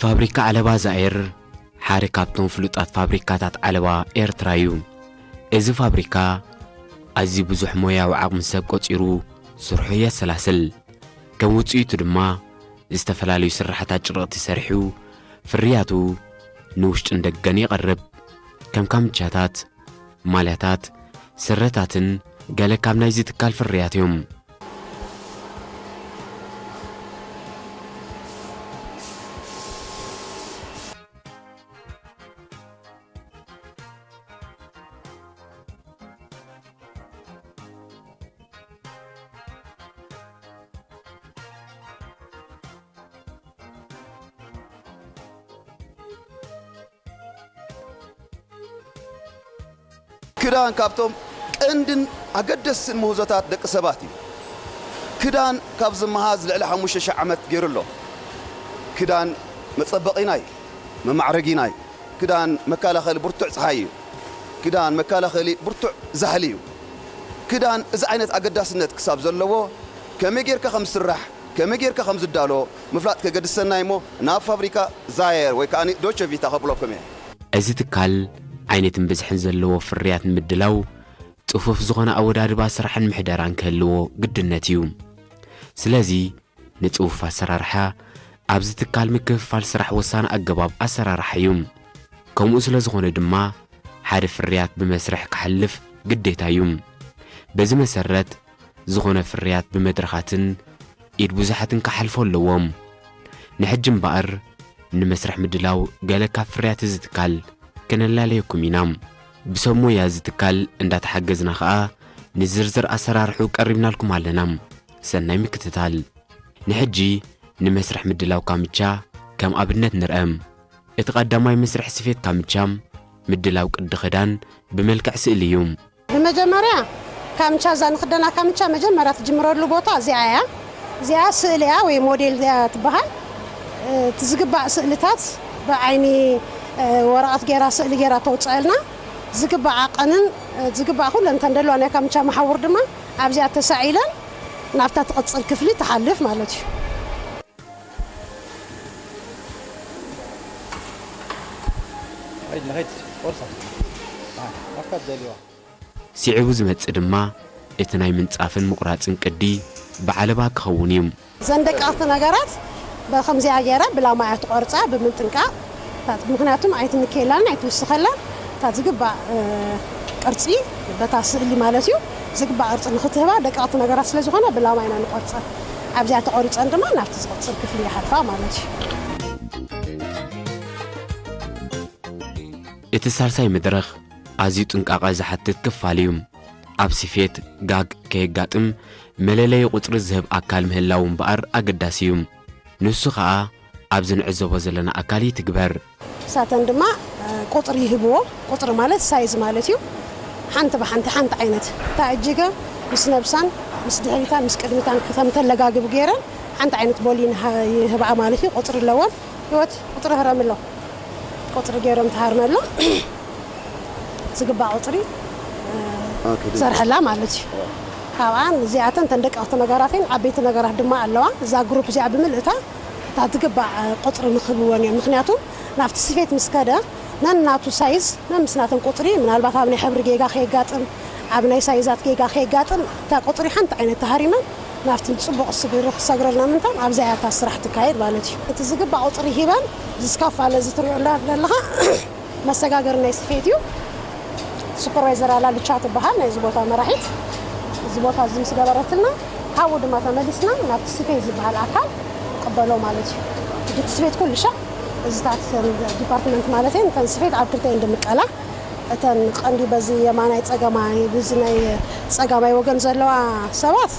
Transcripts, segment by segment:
ፋብሪካ ዓለባ ዛይር ሓደ ካብቶም ፍሉጣት ፋብሪካታት ዓለባ ኤርትራ እዩ። እዚ ፋብሪካ ኣዝዩ ብዙሕ ሞያዊ ዓቕሚ ሰብ ቆጺሩ ስርሑ የሰላስል። ከም ውጽኢቱ ድማ ዝተፈላለዩ ስራሕታት ጨርቕቲ ሰሪሑ ፍርያቱ ንውሽጥን ደገን የቕርብ። ከም ካምቻታት፣ ማልያታት፣ ስረታትን ገለ ካብ ናይዚ ትካል ፍርያት እዮም። ክዳን ካብቶም ቀንድን ኣገደስትን ምህዞታት ደቂ ሰባት እዩ። ክዳን ካብ ዝመሃዝ ልዕሊ ሓሙሽተ ሽሕ ዓመት ገይሩ ኣሎ። ክዳን መጸበቒና እዩ፣ መማዕረጊና እዩ። ክዳን መከላኸሊ ብርቱዕ ጸሓይ እዩ። ክዳን መከላኸሊ ብርቱዕ ዛሕሊ እዩ። ክዳን እዚ ዓይነት ኣገዳስነት ክሳብ ዘለዎ ከመይ ጌርካ ከም ዝስራሕ፣ ከመይ ጌርካ ከም ዝዳሎ ምፍላጥ ከገድሰና እዩሞ ናብ ፋብሪካ ዛየር ወይ ከኣ ዶቸ ቪታ ከብለኩም እየ። እዚ ትካል ዓይነትን ብዝሕን ዘለዎ ፍርያት ንምድላው ጽፉፍ ዝኾነ ኣወዳድባ ስራሕን ምሕደራን ክህልዎ ግድነት እዩ። ስለዚ ንጽፉፍ ኣሰራርሓ ኣብዚ ትካል ምክፍፋል ስራሕ ወሳኒ ኣገባብ ኣሰራርሓ እዩ። ከምኡ ስለ ዝኾነ ድማ ሓደ ፍርያት ብመስርሕ ክሓልፍ ግዴታ እዩ። በዚ መሰረት ዝኾነ ፍርያት ብመድረኻትን ኢድ ብዙሓትን ክሓልፎ ኣለዎም። ንሕጂ እምበኣር ንመስርሕ ምድላው ገለ ካብ ፍርያት እዚ ትካል ከነላለየኩም ኢና። ብሰብ ሞያ እዚ ትካል እንዳተሓገዝና ኸኣ ንዝርዝር ኣሰራርሑ ቀሪብናልኩም ኣለና። ሰናይ ምክትታል። ንሕጂ ንመስርሕ ምድላው ካምቻ ከም ኣብነት ንርአ። እቲ ቀዳማይ መስርሕ ስፌት ካምቻ ምድላው ቅዲ ክዳን ብመልክዕ ስእሊ እዩ። ብመጀመርያ ካምቻ እዛ ንኽደና ካምቻ መጀመርያ ትጅምረሉ ቦታ እዚኣ እያ። እዚኣ ስእሊ እያ ወይ ሞዴል እያ ትበሃል። እቲ ዝግባእ ስእልታት ብዓይኒ ወረቐት ገይራ ስእሊ ገይራ ተውፅኣልና። ዝግባእ ዓቐንን ዝግባእ ኩለን እተን ደለዋ ናይ ካምቻ መሓውር ድማ ኣብዚኣ ተሳኢለን ናብታ ትቕፅል ክፍሊ ትሓልፍ ማለት እዩ። ኸይድ ንኸይድ ቁርሳ ኣካ ደልዋ ስዒቡ ዝመጽእ ድማ እቲ ናይ ምንጻፍን ምቑራጽን ቅዲ ብዓለባ ክኸውን እዩ። ዘን ደቀቕቲ ነገራት ብኸምዚኣ ገይረ ብላማ እያ ትቖርጻ ብምጥንቃቕ። ምኽንያቱም ኣይትንከየላን ኣይትውስኸላን። እታ ዝግባእ ቅርጺ በታ ስእሊ ማለት እዩ ዝግባእ ቅርጺ ንኽትህባ ደቀቕቲ ነገራት ስለ ዝኾነ ብላማ ኢና ንቖርጸን። ኣብዚኣ ተቖሪጸን ድማ ናብቲ ዝቕጽል ክፍሊ ይሓልፋ ማለት እዩ። እቲ ሳልሳይ መድረኽ ኣዝዩ ጥንቃቐ ዝሓትት ክፋል እዩ። ኣብ ስፌት ጋግ ከየጋጥም መለለዪ ቁጽሪ ዝህብ ኣካል ምህላው እምበኣር ኣገዳሲ እዩ። ንሱ ኸኣ ኣብዚ ንዕዘቦ ዘለና ኣካል ይትግበር። ንሳተን ድማ ቁጽሪ ይህብዎ። ቁጽሪ ማለት ሳይዝ ማለት እዩ። ሓንቲ ብሓንቲ ሓንቲ ዓይነት እታ እጅገ ምስ ነብሳን ምስ ድሕሪታን ምስ ቅድሚታን ከም ተለጋግብ ገይረን ሓንቲ ዓይነት ቦሊን ይህብኣ ማለት እዩ። ቁጽሪ ኣለወን። ህይወት ቁጽሪ ህረምሎ። ቁጽሪ ገይሮም ትሃርመላ ዝግባእ ቁጽሪ ትሰርሐላ ማለት እዩ። ካብኣን እዚኣተን ተን ደቀቕቲ ነገራትን ዓበይቲ ነገራት ድማ ኣለዋ። እዛ ግሩፕ እዚኣ ብምልእታ እታ ዝግባእ ቁጽሪ ንክህብወን እዮም። ምክንያቱ ናብቲ ስፌት ምስ ከደ ነናቱ ሳይዝ ነምስናተን ቁጽሪ ምናልባት ኣብ ናይ ሕብሪ ጌጋ ከየጋጥም ኣብ ናይ ሳይዛት ጌጋ ከየጋጥም እታ ቁጽሪ ሓንቲ ዓይነት ተሃሪመን ናብቲ ጽቡቕ ስግሪ ክሰግረልና ምንታን ኣብዛ እያ እታ ስራሕ ትካየድ ማለት እዩ። እቲ ዝግባእ ቁጽሪ ሂበን ዝስካፋ ለዚ ትሪኦ ኣለኻ መሰጋገሪ ናይ ስፌት እዩ። ሱፐርቫይዘር ኣላ ልቻ ትበሃል ናይዚ ቦታ መራሒት። እዚ ቦታ እዚ ምስ ገበረትልና ካብኡ ድማ ተመሊስና ናብቲ ስፌት ዝበሃል ኣካል ንቅበሎ ማለት እዩ። እቲ ስፌት ኩሉ ሻዕ እዚታት ዲፓርትመንት ማለት እየን እተን ስፌት ኣብ ክልተ እየን ድምቀላ። እተን ቀንዲ በዚ የማናይ ጸገማይ ብዚ ናይ ጸጋማይ ወገን ዘለዋ ሰባት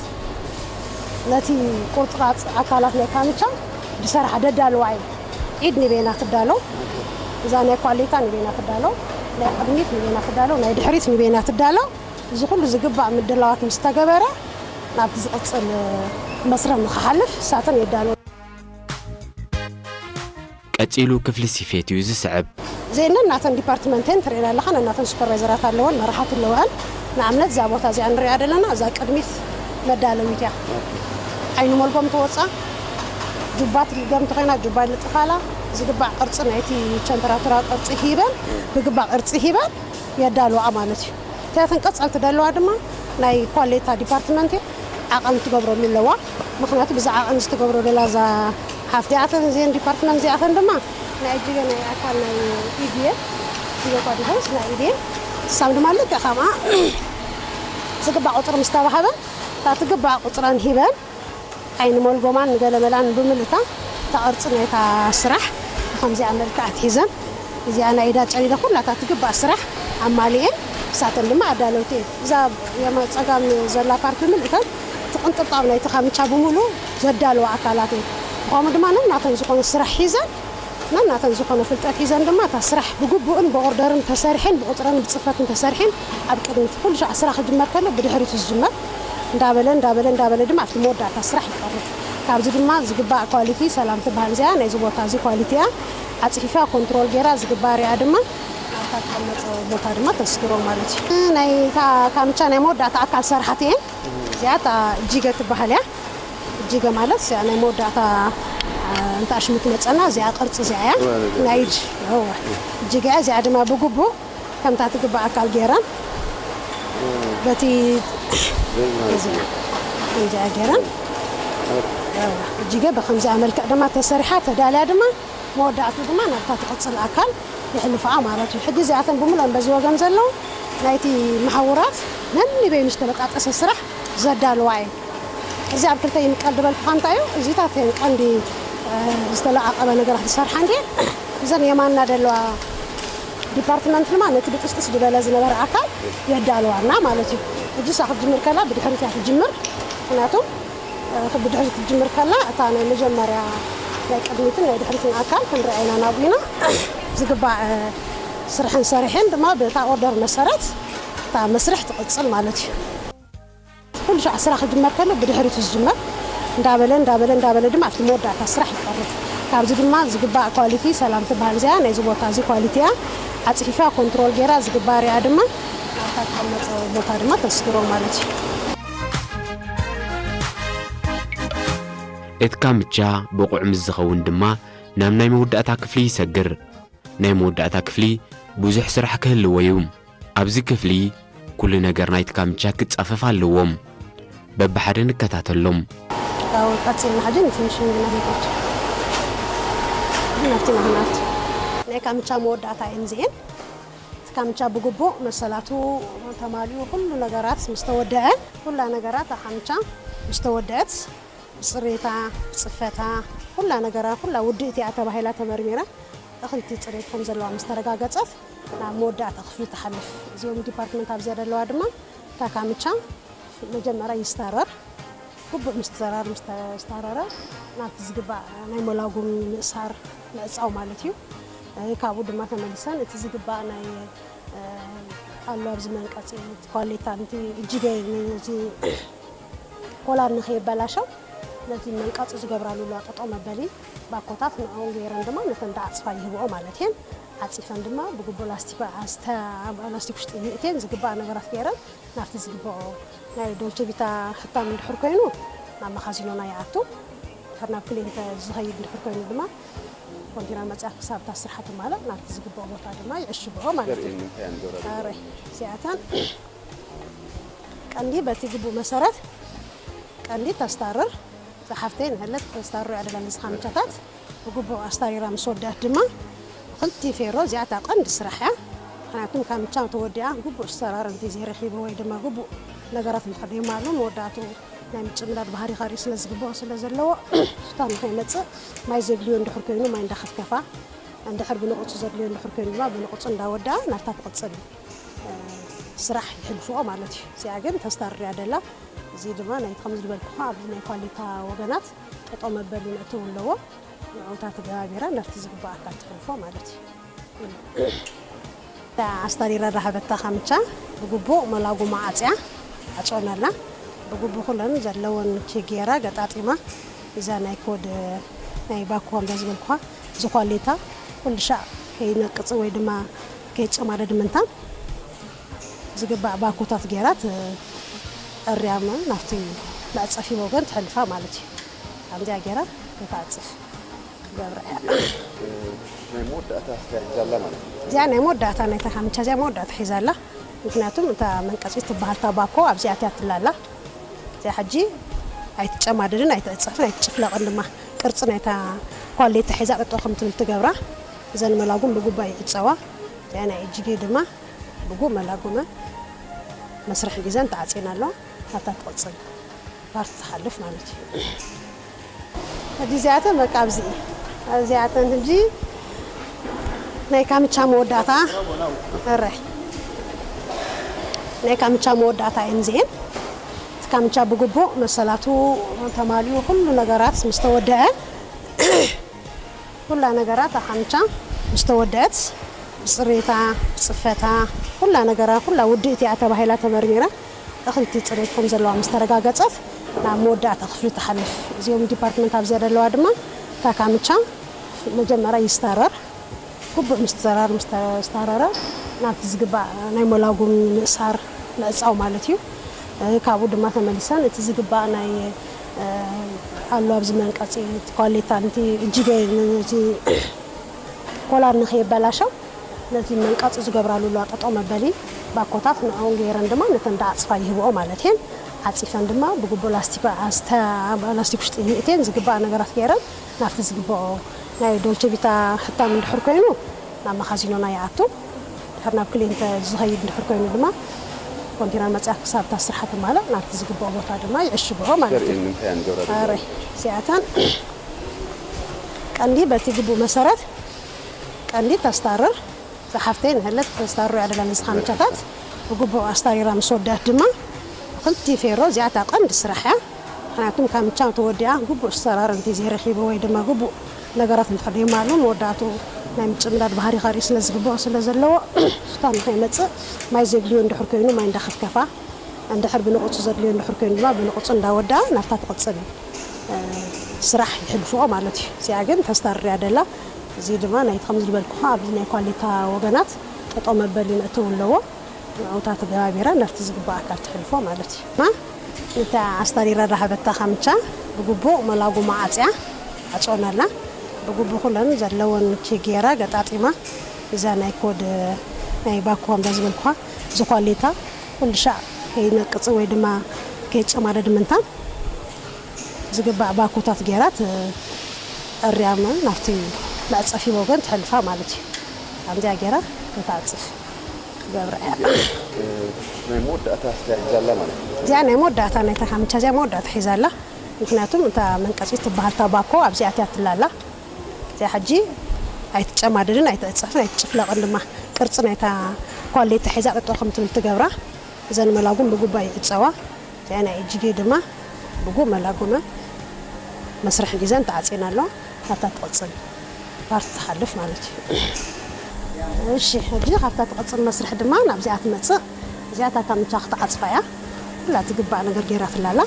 ነቲ ቁርጽራጽ ኣካላት ናይ ካምቻ ዝሰርሓ ደዳልዋ እዩ። ኢድ ንቤና ትዳሎ፣ እዛ ናይ ኳሌታ ንቤና ትዳሎ፣ ናይ ቅድሚት ንቤና ትዳሎ፣ ናይ ድሕሪት ንቤና ትዳሎ። እዚ ኩሉ ዝግባእ ምድላዋት ምስ ተገበረ ናብቲ ዝቕጽል መስርሕ ንክሓልፍ እሳተን የዳልዎ። ቀጺሉ ክፍሊ ስፌት እዩ ዝስዕብ። እዘን ነናተን ዲፓርትመንተን ትርእየን ኣለኻ፣ ነናተን ሱፐርቫይዘራት ኣለወን፣ መራሕቲ ኣለወን። ንኣብነት እዛ ቦታ እዚኣ ንሪኣ ዘለና እዛ ቅድሚት መዳለዊት እያ። ዓይኒ መልጎም ተወፃ ጁባ ትልገም እንተኾይና ጁባ ይልጥፋላ። ዝግባእ ቅርጺ ናይቲ ቸንተራቱራ ቅርጺ ሂበን፣ ብግባእ ቅርጺ ሂበን የዳልዋ ማለት እዩ። እቲኣተን ቀጻልቲ ደለዋ ድማ ናይ ኳሌታ ዲፓርትመንት ዓቐን ትገብረሉ ኣለዋ። ምኽንያቱ ብዛ ዓቐን ዝተገብሮ ደላ እዛ ሓፍቲኣተን እዚአን ዲፓርትመንት እዚኣተን ድማ ናይ እጅገ ናይ ኣካል ናይ ኢድየ፣ ኢዮ ኳዲጎስ ናይ ኢድየ ሳም ድማ ልክዕ ከምኣ ዝግባእ ቁጽሪ ምስ ተባሃበን እታ ትግባእ ቁጽረን ሂበን ኣይንመልጎማን ንገለመላን ብምልእታ እታ ቅርጺ ናይታ ስራሕ ብኸምዚኣ መልክዕ ኣትሒዘን እዚኣ ናይ ኢዳ ጨዲደ ኩላታ ትግባእ ስራሕ ኣማሊኤን ንሳተን ድማ ኣዳለውቲ እየን። እዛ የማ ጸጋም ዘላ ፓርት ብምልእተን እቲ ቅንጥብጣብ ናይቲ ካምቻ ብምሉ ዘዳለዋ ኣካላት እየን። ብኸምኡ ድማ ነናተን ዝኾነ ስራሕ ሒዘን ነናተን ዝኾነ ፍልጠት ሒዘን ድማ እታ ስራሕ ብግቡእን ብኦርደርን ተሰሪሐን ብቁፅረን ብፅፈትን ተሰሪሐን ኣብ ቅድሚት ኩሉ ሻዕ ስራሕ ክጅመር ከሎ ብድሕሪቱ ዝጅመር እንዳበለ እንዳበለ እንዳበለ ድማ ኣብቲ መወዳእታ ስራሕ ይቐርብ። ካብዚ ድማ ዝግባእ ኳሊቲ ሰላም ትበሃል እዚኣ ናይዚ ቦታ እዚ ኳሊቲ እያ። ኣፅፊፋ ኮንትሮል ገይራ ዝግባእ ሪኣ ድማ ኣብታ ተቐመጠ ቦታ ድማ ተስግሮ ማለት እዩ። ናይ እታ ካምቻ ናይ መወዳእታ ኣካል ሰርሓት እየን። እዚኣ እታ እጅገ ትበሃል እያ። እጅገ ማለት እዚኣ ናይ መወዳእታ፣ እ፣ እንተ ኣሽሙ ትመጸና እዚኣ ቅርጺ እዚኣ እያ። ማለት እያ። ናይ እጅ፣ እወ። እጅገ እያ። እዚኣ ድማ ብግቡእ ከምታ ትግባእ ኣካል ገይረን በቲ ዘይ ማለት እዚኣ፣ እያ። ከምዚኣ ገይረን፣ እወ። እጅገ ብከምዚኣ መልክዕ ድማ ተሰሪሓ ተዳልያ ድማ መወዳእቱ ድማ ናብታ ትቕጽል ኣካል የሕልፋኣ ማለት እዩ። ሕጂ እዚኣተን ብምሉአን በዚ ወገን ዘለዉ ናይቲ መሓውራት ነኒበይኑ ዝተበጣጠሰ ስራሕ ዘዳልዋ እየን። እዚ ኣብ ክልተ ይምቀል ዝበልኩኻ እንታይ እዩ? እዚታት እየን ቀንዲ፣ እ፣ ዝተለዓቐበ ነገራት ዝሰርሓ እንድየን። እዘን የማንና ዘለዋ ዲፓርትመንት ድማ ነቲ ብጥስጥስ ዝበለ ዝነበረ ኣካል የዳልዋና ማለት እዩ። ሕጂ እሳ ክትጅምር ከላ ብድሕሪት እያ ትጅምር። ምኽንያቱ፣ እ፣ ብድሕሪት ክትጅምር ከላ እታ ናይ መጀመርያ ናይ ቅድሚትን ናይ ድሕሪትን ኣካል ክንርኣይና ናብኢና ዝግባእ፣ እ፣ ስርሕን ሰሪሐን ድማ በታ ኦርደር መሰረት እታ መስርሕ ትቕጽል ማለት እዩ። ኩሉ ሻዕ ስራሕ ክጅመር ከሎ ብድሕሪቱ ዝጅመር እንዳበለ እንዳበለ እንዳበለ ድማ ኣብቲ መወዳእታ ስራሕ ይቐርብ። ካብዚ ድማ ዝግባእ ኳሊቲ ሰላም ትበሃል እዚኣ ናይዚ ቦታ እዚ ኳሊቲ እያ። ኣፅፊፋ ኮንትሮል ገይራ ዝግባእ ሪኣ ድማ ኣብታ ተቐመጠ ቦታ ድማ ተስግሮ ማለት እዩ። እቲ ካምቻ ብቑዕ ምስ ዝኸውን ድማ ናብ ናይ መወዳእታ ክፍሊ ይሰግር። ናይ መወዳእታ ክፍሊ ብዙሕ ስራሕ ክህልዎ እዩ። ኣብዚ ክፍሊ ኩሉ ነገር ናይቲ ካምቻ ክጻፈፍ ኣለዎም። በብሓደ ንከታተሎም። ያው ቀጺልና ሕጂ ንፊኒሽንግ ኢና ክንከድ። ናብቲ ናብቲ ናይ ካምቻ መወዳእታ እየን እዚኤን። እቲ ካምቻ ብግቡእ መሰላቱ ተማሊኡ ኩሉ ነገራት ምስ ተወደአ፣ ኩላ ነገራት ካምቻ ምስ ተወደአት ብጽሬታ፣ ብጽፈታ፣ ኩላ ነገራ፣ ኩላ ውድእቲ እያ ተባሂላ ተመርሚራ፣ እኽልቲ ጽሬት ከም ዘለዋ ምስ ተረጋገጸት፣ ናብ መወዳእታ ክፍሊ ትሓልፍ። እዚኦም ዲፓርትመንት ኣብዚኣ ዘለዋ ድማ፣ እታ ካምቻ መጀመርያ ይስታረር፣ ግቡእ ምስትራር፣ ምስ ተስታረረ፣ ናብቲ ዝግባእ ናይ መላጉም ምእሳር፣ ምዕጻው ማለት እዩ። እ፣ ካብኡ ድማ ተመሊሰን፣ እቲ ዝግባእ ናይ፣ እ፣ ኣሎ ኣብዚ መንቀጺ፣ ኳሌታ፣ ነቲ እጅገ፣ ነቲ ኮላር ንኸይበላሸው፣ ነቲ መንቀጺ ዝገብራሉ ኣሎ ጠጠው መበሊ ባኮታት፣ ንዕኡ ገይረን ድማ ነተን ደዓጽፋ ይህብኦ ማለት እየን። ዓጺፈን ድማ ብግቡእ ላስቲክ ኣስተ-፣ ኣብ ላስቲክ ውሽጢ ይእትየን፣ ዝግባእ ነገራት ገይረን ናብቲ ዝግብኦ ናይ ዶልቸ ቪታ ሕታም እንድሕር ኮይኑ፣ ናብ መኻዚኖና ይኣቱ። ድሕር ናብ ክሊንተ ዝኸይድ እንድሕር ኮይኑ ድማ፣ ኮንቴነር መጽያ ክሳብ እታ ስርሓ ትማለእ፣ ናብቲ ዝግብኦ ቦታ ድማ ይዕሽግኦ ማለት እዩ። ዘርእየኒ እንታይ እዮም ዶላር ኣረ፣ እዚኣተን ቀንዲ በቲ ግቡእ መሰረት ቀንዲ ተስታርር። ዝሓፍተይ ንህለት ተስታርር ያደላ ንዝኻ ምቻታት ብግቡእ ኣስታሪራ ምስ ወዳት ድማ፣ ክልቲ ፌሮ እዚኣታ ቀንዲ ስራሕ እያ። ምኽንያቱም ካብ ምቻ ተወዲኣ ግቡእ ኣሰራር እንተዘይረኺቡ ወይ ድማ ግቡእ ነገራት እንተኸደይማሉ፣ መወዳእቱ ናይ ምጭምላድ ባህሪ ከርኢ ስለ ዝግብኦ ስለ ዘለዎ፣ ፍታን ንኸይመጽእ ማይ ዘድልዮ እንድሕር ኮይኑ ማይ እንዳኸፍከፋ፣ እንድሕር ብንቕጹ ዘድልዮ እንድሕር ኮይኑ ድማ ብንቕጹ እንዳወድኣ ናብታ ትቕጽል፣ እ፣ ስራሕ ይሕልፍኦ ማለት እዩ። እዚኣ ግን ተስታርር እያ ደላ። እዚ ድማ ናይ ከም ዝበልኩኻ ኣብዚ ናይ ኳሊታ ወገናት ጠጠው መበሊ ነእትው ኣለዎ። ንዕኡ እታ ተገባቢራ ናብቲ ዝግባእ ኣካል ተሕልፎ ማለት እዩ። ኣስታሪራ ዳሃበታ ካምቻ ብግቡእ መላጉማ ዓጽያ ኣጽወናላ። ብግቡእ ኩለን ዘለወን ቼክ ጌራ ገጣጢማ፣ እዛ ናይ ኮድ ናይ ባኮ ከምዛ ዝበልኩኻ ዝኳሌታ ኩሉ ሻዕ ከይነቅጽ ወይ ድማ ከይጨማደድ ምንታን ዝግባእ ባኮታት ጌራ ት-፣ ኣርያም ናብቲ መዕጸፊ ወገን ትሕልፋ ማለት እዩ። ከምዚኣ ጌራ ከተዕጽፍ። ገብረ እያ። ናይ መወዳእታ ሒዛ ኣላ ማለት እዩ። እዚኣ ናይ መወዳእታ ናይታ ካምቻ እዚኣ መወዳእታ ሒዛ ኣላ። ምክንያቱም እታ መንቀፂት ትበሃል እታ ባኮ ኣብዚኣ እያ ትላላ። እዚኣ ሕጂ ኣይትጨማደድን ኣይትዕፀፍን ኣይትጭፍለቕን ድማ ቅርፂ ናይታ ኳሌታ ሒዛ ጠጠው ከም ትብል ትገብራ። እዘን መላጉም ብጉባእ ይዕፀዋ። እዚኣ ናይ እጅጌ ድማ ብጉ መላጉመ መስርሒ ግዘን ተዓፂና ኣሎ። ካብታ ትቕፅል ፓርት ትሓልፍ ማለት እዩ። ሕጂ እዚኣተን በቃ ኣብዚ እዚኣተን ሕጂ ናይ ካምቻ መወዳእታ እረ ናይ ካምቻ መወዳእታ እየን እዚኤን። እቲ ካምቻ ብግቡእ መሰላቱ ተማሊኡ ኩሉ ነገራት ምስ ተወደአ ኩላ ነገራት ኣኻምቻ ምስ ተወደአት ብፅሬታ ብፅፈታ ኩላ ነገራ ኩላ ውድእቲ እያ ተባሂላ ተመርሚራ እኽልቲ ፅሬት ከም ዘለዋ ምስ ተረጋገፀት ናብ መወዳእታ ክፍሊ ትሓልፍ። እዚኦም ዲፓርትመንት ኣብዚኣ ዘለዋ ድማ እታ ካምቻ መጀመርያ ይስታረር። ግቡእ ምስ ተዘራር ምስ ተስታረረ ናብቲ ዝግባእ ናይ መላጉም ምእሳር ምዕፃው ማለት እዩ። ካብኡ ድማ ተመሊሰን እቲ ዝግባእ ናይ ኣሎ ኣብዚ መንቀፂ ኳሌታ ንቲ እጅገ ነቲ ኮላር ንኸየበላሸው ነቲ መንቀፂ ዝገብራሉ ኣለዋ ጠጠው መበሊ ባኮታት ንዕኡ ገይረን ድማ ነተን ዳዓፅፋ ይህብኦ ማለት እየን። ዓፂፈን ድማ ብግቡእ ላስቲክ ውሽጢ ሚእቴን ዝግባእ ነገራት ገይረን ናብቲ ዝግብኦ ናይ ዶልቸ ቪታ ሕታም እንድሕር ኮይኑ ናብ መኻዚኖና ይኣቱ። ድሕር ናብ ክሊንተ ዝኸይድ እንድሕር ኮይኑ ድማ ኮንቴነር መፅያ ክሳብ እታ ስርሓ ትማላእ ናብቲ ዝግብኦ ቦታ ድማ ይዕሽግኦ ማለት እዩ። እዚኣተን ቀንዲ በቲ ግቡእ መሰረት ቀንዲ ተስታርር ዝሓፍተይ ንህለት ተስታርር ያደላ ንዝኻ ምቻታት ብግቡእ ኣስታሪራ ምስ ወዳት ድማ ክልቲ ፌሮ እዚኣታ ቀንዲ ስራሕ እያ። ምክንያቱም ካምቻ ተወዲኣ ግቡእ ሰራር እንተ ዘይረኺቡ ወይ ድማ ግቡእ ነገራት እንድሕር ደይማሉ መወዳእቱ ናይ ምጭምዳድ ባህሪ ከርኢ ስለ ዝግብኦ ስለ ዘለዎ ሽታ ንኸይመፅእ ማይ ዘድልዮ እንድሕር ኮይኑ ማይ እንዳኸፍከፋ እንድሕር ብንቕፁ ዘድልዮ እንድሕር ኮይኑ ድማ ብንቕፁ እንዳወድኣ ናብታ ትቕፅል ስራሕ ይሕልፍኦ ማለት እዩ። እዚኣ ግን ተስታርር ያደላ እዚ ድማ ናይቲ ከም ዝልበልኩኻ ኣብዚ ናይ ኳሊታ ወገናት ጠጠው መበሊ መእተው ኣለዎ። ንዑታ ተገባቢራ ናብቲ ዝግባእ ኣካል ትሕልፎ ማለት እዩ። ማ ነታ ኣስታሪራ ዳሃበታ ካምቻ ብግቡእ መላጉማ ዓፅያ ዓፅኦናላ ብግቡእ ኩለን ዘለወን ኬክ ገይራ ገጣጢማ እዛ ናይ ኮድ ናይ ባኮ ከምዛ ዝበልኩኻ ዝኳሌታ ኩሉ ሻዕ ከይነቅፅ ወይ ድማ ከይጨማደድ ምንታን ዝግባእ ባኮታት ገይራ ኣርያም ናብቲ መዕፀፊ ወገን ትሕልፋ ማለት እዩ። ከምዚኣ ገይራ ተታፅፍ ገብረ እያ። ናይ መወዳእታ ሒዛ ኣላ ማለት እዩ። እዚኣ ናይ መወዳእታ ናይታ ካምቻ እዚኣ መወዳእታ ሒዛ ኣላ። ምክንያቱም እታ መንቀፂት ትበሃል እታ ባኮ ኣብዚኣ እያ ትላላ። እዚኣ ሕጂ ኣይትጨማደድን ኣይትዕፀፍን ኣይትጭፍለቕን ድማ ቅርፂ ናይታ ኳሌታ ሒዛ ጠጠው ከም ትብል ትገብራ። እዘን መላጉም ብጉባእ ይዕፀዋ። እዚኣ ናይ እጅጌ ድማ ብጉ መላጉመ መስርሒ ግዘን ተዓፂና ኣሎ። ካብታ ትቕፅል ፓርት ትሓልፍ ማለት እዩ። እሺ ሕጂ ካብታ ትቕፅል መስርሒ ድማ ናብዚኣ ትመፅእ። እዚኣ እታ ካምቻ ክትዓፅፋ እያ። ኩላ ትግባእ ነገር ገይራትላ ኣላ።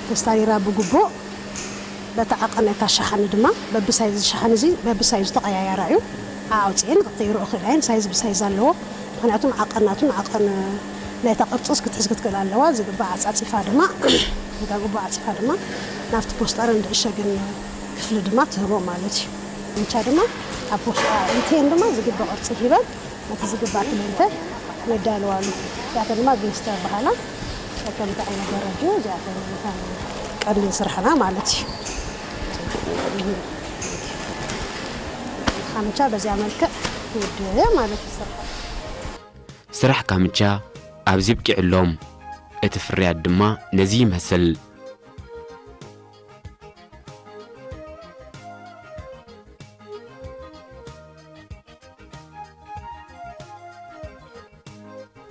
ተስታሪራ ብግቡእ በቲ ዓቐን እታ ሸሓኒ ድማ በብሳይዝ ሸሓኒ እዚ በብሳይዙ ተቐያያራ እዩ። ኣውፅኤን ክቕይሩ እኽእል እየን ሳይዝ ብሳይዝ ኣለዎ። ምክንያቱም ዓቐን ናቱን ዓቐን ናይታ ቅርፅስ ክትሕዝ ክትክእል ኣለዋ። ዝግባእ ኣፃፂፋ ድማ እዛ ግቡእ ዓፂፋ ድማ ናብቲ ፖስጠርን ዝዕሸግን ክፍሊ ድማ ትህቦ ማለት እዩ። ምቻ ድማ ኣብ ፖስጣ ኢንቴን ድማ ዝግባእ ቅርፂ ሂበን ነቲ ዝግባእ ክሊንተ ነዳልዋሉ። እዚኣተን ድማ ቬስት ይበሃላ። ከምዚ ዓይነት ደረጅኡ እዚኣተን ቀሊል ስራሕና ማለት እዩ። ካምቻ በዚያ መልክዕ ውድእ ማለት እዩ ስርሑ። ስራሕ ካምቻ ኣብዚ ኣብቂዑ ኣሎ። እቲ ፍርያት ድማ ነዚ ይመስል።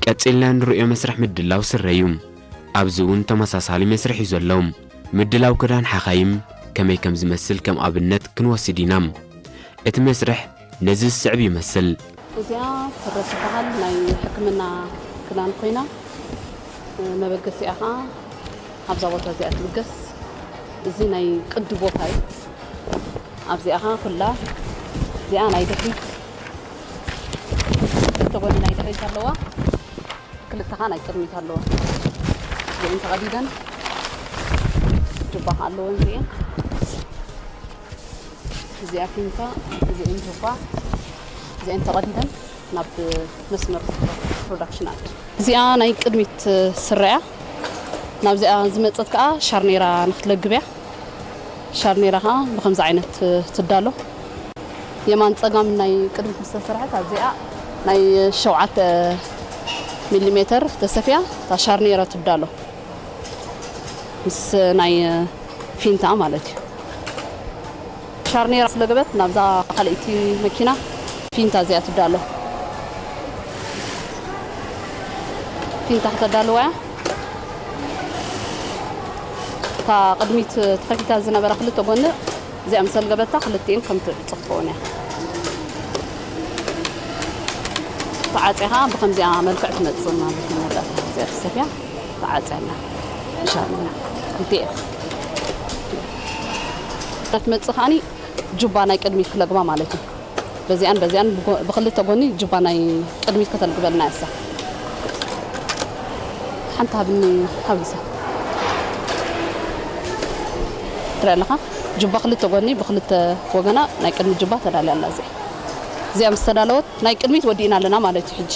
ቀጺልና ንርእዮ መስርሕ ምድላው ስረ እዩ። ኣብዚ እውን ተመሳሳሊ መስርሕ እዩ ዘሎ። ምድላው ክዳን ሓኻይም ከመይ ከም ዝመስል ከም ኣብነት ክንወስድ ኢና። እቲ መስርሕ ነዚ ዝስዕብ ይመስል። እዚኣ ስረ ትበሃል ናይ ሕክምና ክዳን ኮይና መበገሲኣ ከዓ ኣብዛ ቦታ እዚኣ ትብገስ። እዚ ናይ ቅዲ ቦታ እዩ። ኣብዚኣ ከዓ ኩላ እዚኣ ናይ ድሕሪት ክልተ ጎኒ ናይ ድሕሪት ኣለዋ፣ ክልተ ከዓ ናይ ቅድሚት ኣለዋ። እዚአን ተቐዲደን ጁባ ከዓ ኣለወን እዚአን። እዚኣ ፊንታ፣ እዚኤን ጁባ፣ እዚኤን ተቐዲደን ናብ መስመር ፕሮዳክሽን ኣት። እዚኣ ናይ ቅድሚት ስረያ። ናብዚኣ ዝመጸት ከኣ ሻርኔራ ንክትለግብ እያ። ሻርኔራ ከኣ ብኸምዚ ዓይነት ትዳሎ። የማን ጸጋም ናይ ቅድሚት ምስ ተሰርሐት ኣብዚኣ ናይ ሸውዓተ ሚሊሜተር ተሰፍያ እታ ሻርኔራ ትዳሎ። ምስ ናይ ፊንታ ማለት እዩ። ሻርኔራ ስለገበት ናብዛ ካልኣይቲ መኪና ፊንታ እዚኣ ትዳሎ። ፊንታ ከተዳልዋ እያ። እታ ቅድሚት ተኸፊታ ዝነበረ ክልተ ጎኒ እዚኣ ምስ ዘልገበታ ክልቲኤን ከም ትዕጾ ክትኸውን እያ። ተዓጽያ ብኸምዚኣ መልክዕ ትመጽእ ማለት እዩ። መወዳእታ እዚኣ ትሰፍያ ተዓጽያ ኣላ። ኢንሻላህ። ክልቲኤን ትመጽእ ከኣኒ ጁባ ናይ ቅድሚት ክለግባ ማለት እዩ። በዚኣን በዚኣን ብጎ-፣ ብክልተ ጎኒ ጁባ ናይ ቅድሚት ከተልግበልና እያ እሳ። ሓንቲ ሃብኒ፣ ሃብኒ እሳ። ትሪኣ ኣለኻ? ጁባ ክልተ ጎኒ ብክልተ ወገና ናይ ቅድሚት ጁባ ተዳልያ ኣላ እዚኣ። እዚኣ ምስ ተዳለወት ናይ ቅድሚት ወዲእና ኣለና ማለት እዩ ሕጂ።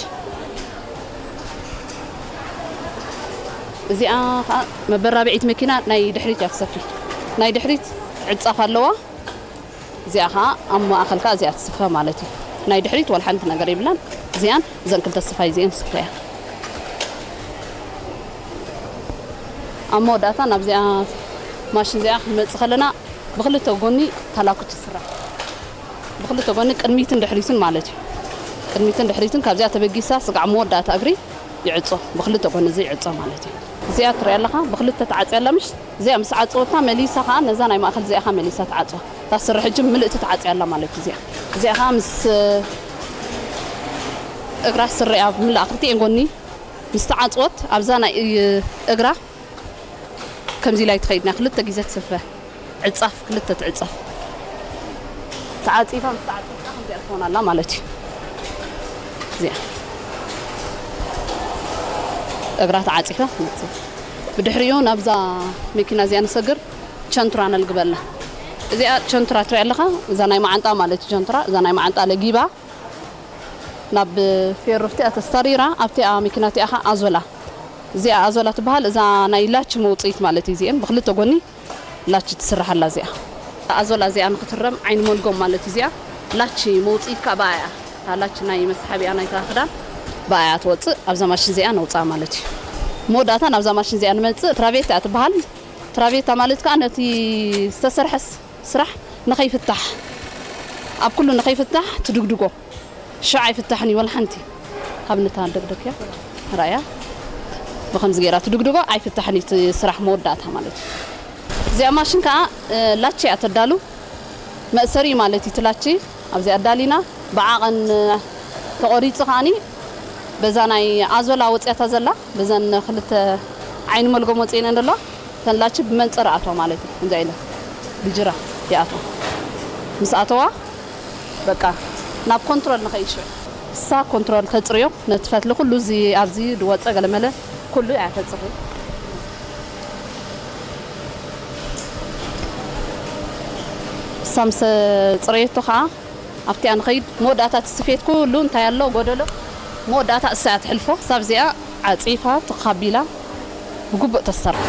እዚኣ ኸዓ መበራብዒት መኪና ናይ ድሕሪት እያ ትሰፊ። ናይ ድሕሪት ዕጻፍ ኣለዋ። እዚኣ ኸዓ ኣብ ማእኸል ከኣ እዚኣ ትስፈ ማለት እዩ። ናይ ድሕሪት ዋላ ሓንቲ ነገር የብላን። እዚኣን እዘን ክልተ ስፋይ እዚአን ዝስፈያ። ኣብ መወዳእታ ናብዚኣ ማሽን እዚኣ ክንመጽእ ከለና ብክልተ ጎኒ ታላኩት ትስራሕ። ብክልተ ጎኒ ቅድሚትን ድሕሪትን ማለት እዩ። ቅድሚትን ድሕሪትን ካብዚኣ ተበጊሳ ስጋዕ መወዳእታ እግሪ ይዕጾ። ብክልተ ጎኒ እዚ ይዕጾ ማለት እዩ። እዚኣ ትሪኣ ኣለኻ ብክልተ ተዓጽያ ኣላ ምሽ? እዚኣ ምስ ዓጽወታ መሊሳ ኸዓ ነዛ ናይ ማእኸል እዚኣ ኸዓ መሊሳ ትዓጽዋ። እታ ስረ ሕጂ ምልእቲ ተዓጽያ ኣላ ማለት እዩ። እዚኣ፣ እዚኣ ኸዓ ምስ እግራ ስሪኣ ኣብ ምላእ ክልቲኤን ጎኒ ምስ ተዓጽወት ኣብዛ ናይ እግራ ከምዚ ኢላ ኣይትኸይድና ክልተ ግዜ ትስፈ። ዕጻፍ ክልተ ትዕጸፍ። ተዓጺፋ ምስ ተዓጺፋ ከምዚኣ ትኾን ኣላ ማለት እዩ። እዚኣ እግራ ተዓጺፋ ትመጽእ። ብድሕሪኡ ናብዛ መኪና እዚኣ ንሰግር ቸንትራ ነልግበላ። እዚኣ ቸንትራ ትሪኣ ኣለኻ? እዛ ናይ መዓንጣ ማለት እዩ ቸንትራ። እዛ ናይ መዓንጣ ለጊባ ናብ ፌሮ እቲኣ ተስተሪራ ኣብቲኣ መኪና እቲኣ ኸዓ ኣዞላ። እዚኣ ኣዞላ ትበሃል። እዛ ናይ ላች መውፅኢት ማለት እዩ። እዚአን ብክልተ ጎኒ ላች ትስራሕ ኣላ እዚኣ። ኣዞላ እዚኣ ንክትረም ዓይኒ መልጎም ማለት እዩ። እዚኣ ላች መውፅኢት ከዓ ብኣያ። እታ ላች ናይ መስሓቢኣ ናይታ ክዳን ብኣያ ትወፅእ። ኣብዛ ማሽን እዚኣ ነውፅኣ ማለት እዩ። መወዳእታ ናብዛ ማሽን እዚኣ ንመፅእ ትራቬታ እያ ትበሃል። ትራቬታ ማለት ከዓ ነቲ ዝተሰርሐ ስ-፣ ስራሕ ንኸይፍታሕ፣ ኣብ ኩሉ ንኸይፍታሕ ትድግድጎ። ሽዕ ኣይፍታሕን እዩ ወላ ሓንቲ። ካብ ንታ ደቅደቅያ ራእያ ብኸምዚ ገይራ ትድግድጎ ኣይፍታሕን እዩ እቲ ስራሕ መወዳእታ ማለት እዩ። እዚኣ ማሽን ከዓ፣ እ፣ ላቺ እያ ተዳሉ። መእሰሪ ማለት እዩ እቲ ላቺ። ኣብዚኣ ኣዳሊና ብዓቐን፣ እ፣ ተቖሪጹ ከዓኒ በዛ ናይ ኣዞላ ወፂኣታ ዘላ፣ በዘን ክልተ ዓይኒ መልጎም ወፂኤን ዘለዋ፣ እተን ላቺ ብመንፀር ኣተዋ ማለት እዩ። ከምዚኣ ኢለ ብጅራ ይኣተዋ። ምስ ኣተዋ በቃ ናብ ኮንትሮል ንኸይድ ሽዑ። እሳ ኮንትሮል ተፅርዮ፣ ነቲ ፈትሊ ኩሉ እዚ ኣብዚ ዝወፀ ገለመለ ኩሉ እያ ተፅሪ። እሳ ምስ ፅረየቶ ከዓ ኣብቲኣ ንኸይድ መወዳእታ እቲ ስፌት ኩሉ እንታይ ኣሎ ጎደሎ መወዳእታ እሳ እያ ትሕልፎ። እሳ ኣብዚኣ ዓፂፋ ተኻቢላ ብግቡእ ተሰርሕ።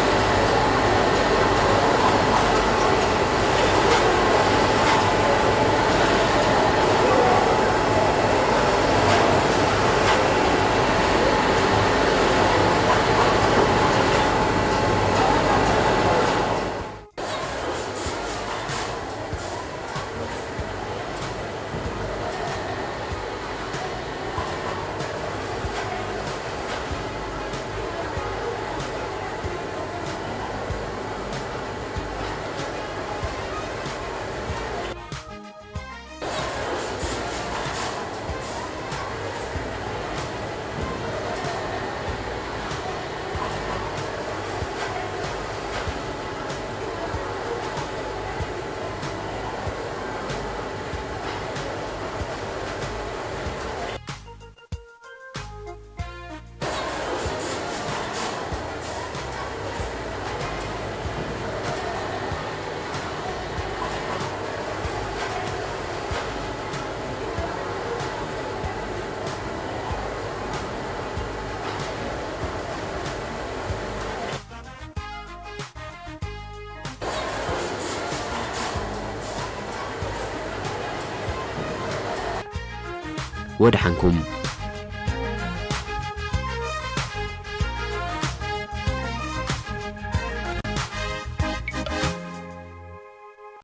ወድሓንኩም።